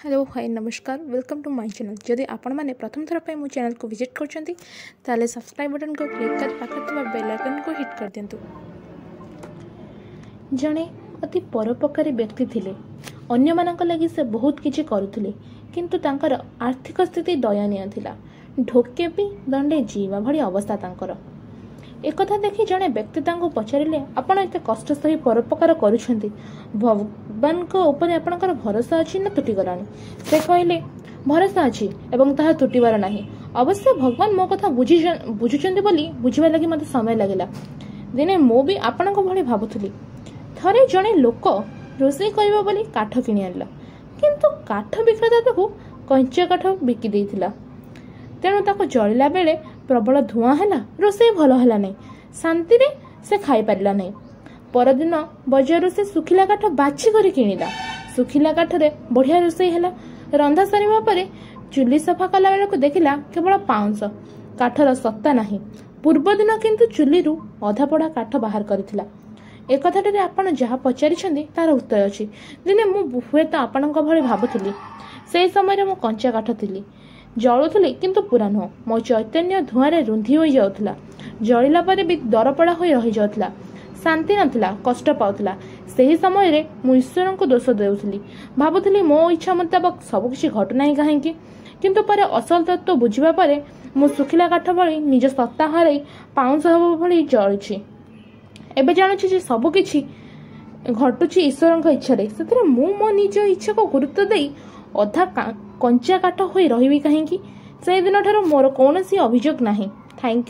Hello, high, ନମସ୍କାର, welcome to my channel. ଯଦି ଆପଣମାନେ ପ୍ରଥମ ଥର ପାଇଁ ମୋ ଚ୍ୟାନେଲକୁ ଭିଜିଟ୍ କରୁଛନ୍ତି, ତାହେଲେ ସବସ୍କ୍ରାଇବ୍ ବଟନ୍କୁ କ୍ଲିକ୍ କରି ପାଖରେ ଥିବା ବେଲ୍ ଆଇକନ୍କୁ ହିଟ୍ କରିଦିଅନ୍ତୁ। ଜଣେ ଅତି ପରୋପକାରୀ ବ୍ୟକ୍ତି ଥିଲେ। ଅନ୍ୟମାନଙ୍କ ଲାଗି ସେ ବହୁତ କିଛି କରୁଥିଲେ, କିନ୍ତୁ ତାଙ୍କର ଆର୍ଥିକ ସ୍ଥିତି ଦୟନୀୟ ଥିଲା। ଢୋକେ ବି ଦଣ୍ଡେ ଜିଇବା ଭଳି ଅବସ୍ଥା ତାଙ୍କର। ଏକଥା ଦେଖି ଜଣେ ବ୍ୟକ୍ତି ତାଙ୍କୁ ପଚାରିଲେ, ଆପଣ ଏତେ କଷ୍ଟ ସହି ପରୋପକାର କରୁଛନ୍ତି, ଭଗବାନଙ୍କ ଉପରେ ଆପଣଙ୍କର ଭରସା ଅଛି ନା ତୁଟିଗଲାଣି? ସେ କହିଲେ, ଭରସା ଅଛି ଏବଂ ତାହା ତୁଟିବାର ନାହିଁ। ଅବଶ୍ୟ ଭଗବାନ ମୋ କଥା ବୁଝୁଛନ୍ତି ବୋଲି ବୁଝିବା ଲାଗି ମୋତେ ସମୟ ଲାଗିଲା। ଦିନେ ମୁଁ ବି ଆପଣଙ୍କ ଭଳି ଭାବୁଥିଲି। ଥରେ ଜଣେ ଲୋକ ରୋଷେଇ କରିବ ବୋଲି କାଠ କିଣି ଆଣିଲା, କିନ୍ତୁ କାଠ ବିକ୍ରେତା ତାକୁ କଞ୍ଚା କାଠ ବିକି ଦେଇଥିଲା। ତେଣୁ ତାକୁ ଜଳିଲା ବେଳେ ପ୍ରବଳ ଧୂଆଁ ହେଲା, ରୋଷେଇ ଭଲ ହେଲା ନାହିଁ, ଶାନ୍ତିରେ ସେ ଖାଇପାରିଲା ନାହିଁ। ପରଦିନ ବଜାରରୁ ସେ ଶୁଖିଲା କାଠ ବାଛି କରି କିଣିଲା। ଶୁଖିଲା କାଠରେ ବଢ଼ିଆ ରୋଷେଇ ହେଲା। ରନ୍ଧା ସରିବା ପରେ ଚୁଲି ସଫା କଲା ବେଳକୁ ଦେଖିଲା କେବଳ ପାଉଁଶ, କାଠର ସତ୍ତା ନାହିଁ। ପୂର୍ବଦିନ କିନ୍ତୁ ଚୁଲିରୁ ଅଧାପୋଡ଼ା କାଠ ବାହାର କରିଥିଲା। ଏକଥାଟିରେ ଆପଣ ଯାହା ପଚାରିଛନ୍ତି ତାର ଉତ୍ତର ଅଛି। ଦିନେ ମୁଁ ହୁଏତ ଆପଣଙ୍କ ଭଳି ଭାବୁଥିଲି। ସେହି ସମୟରେ ମୁଁ କଞ୍ଚା କାଠ ଥିଲି, ଜଳୁଥିଲି କିନ୍ତୁ ପୁରା ନୁହଁ। ମୋ ଚୈତନ୍ୟ ଧୂଆଁରେ ରୁନ୍ଧି ହୋଇଯାଉଥିଲା। ଜଳିଲା ପରେ ବି ଦରପୋଡ଼ା ହୋଇ ରହିଯାଉଥିଲା। ଶାନ୍ତି ନଥିଲା, କଷ୍ଟ ପାଉଥିଲା। ସେହି ସମୟରେ ମୁଁ ଈଶ୍ୱରଙ୍କୁ ଦୋଷ ଦେଉଥିଲି। ଭାବୁଥିଲି ମୋ ଇଚ୍ଛା ମୁତାବକ ସବୁକିଛି ଘଟୁନାହିଁ କାହିଁକି? କିନ୍ତୁ ପରେ ଅସଲ ତତ୍ତ୍ୱ ବୁଝିବା ପରେ ମୁଁ ଶୁଖିଲା କାଠ ଭଳି ନିଜ ସତ୍ତା ହରାଇ ପାଉଁଶ ହେବ ଭଳି ଜଳୁଛି। ଏବେ ଜାଣୁଛି ଯେ ସବୁକିଛି ଘଟୁଛି ଈଶ୍ୱରଙ୍କ ଇଚ୍ଛାରେ। ସେଥିରେ ମୁଁ ମୋ ନିଜ ଇଚ୍ଛାକୁ ଗୁରୁତ୍ୱ ଦେଇ ଅଧା କଞ୍ଚା କାଠ ହୋଇ ରହିବି କାହିଁକି? ସେହିଦିନଠାରୁ ମୋର କୌଣସି ଅଭିଯୋଗ ନାହିଁ। Thank you.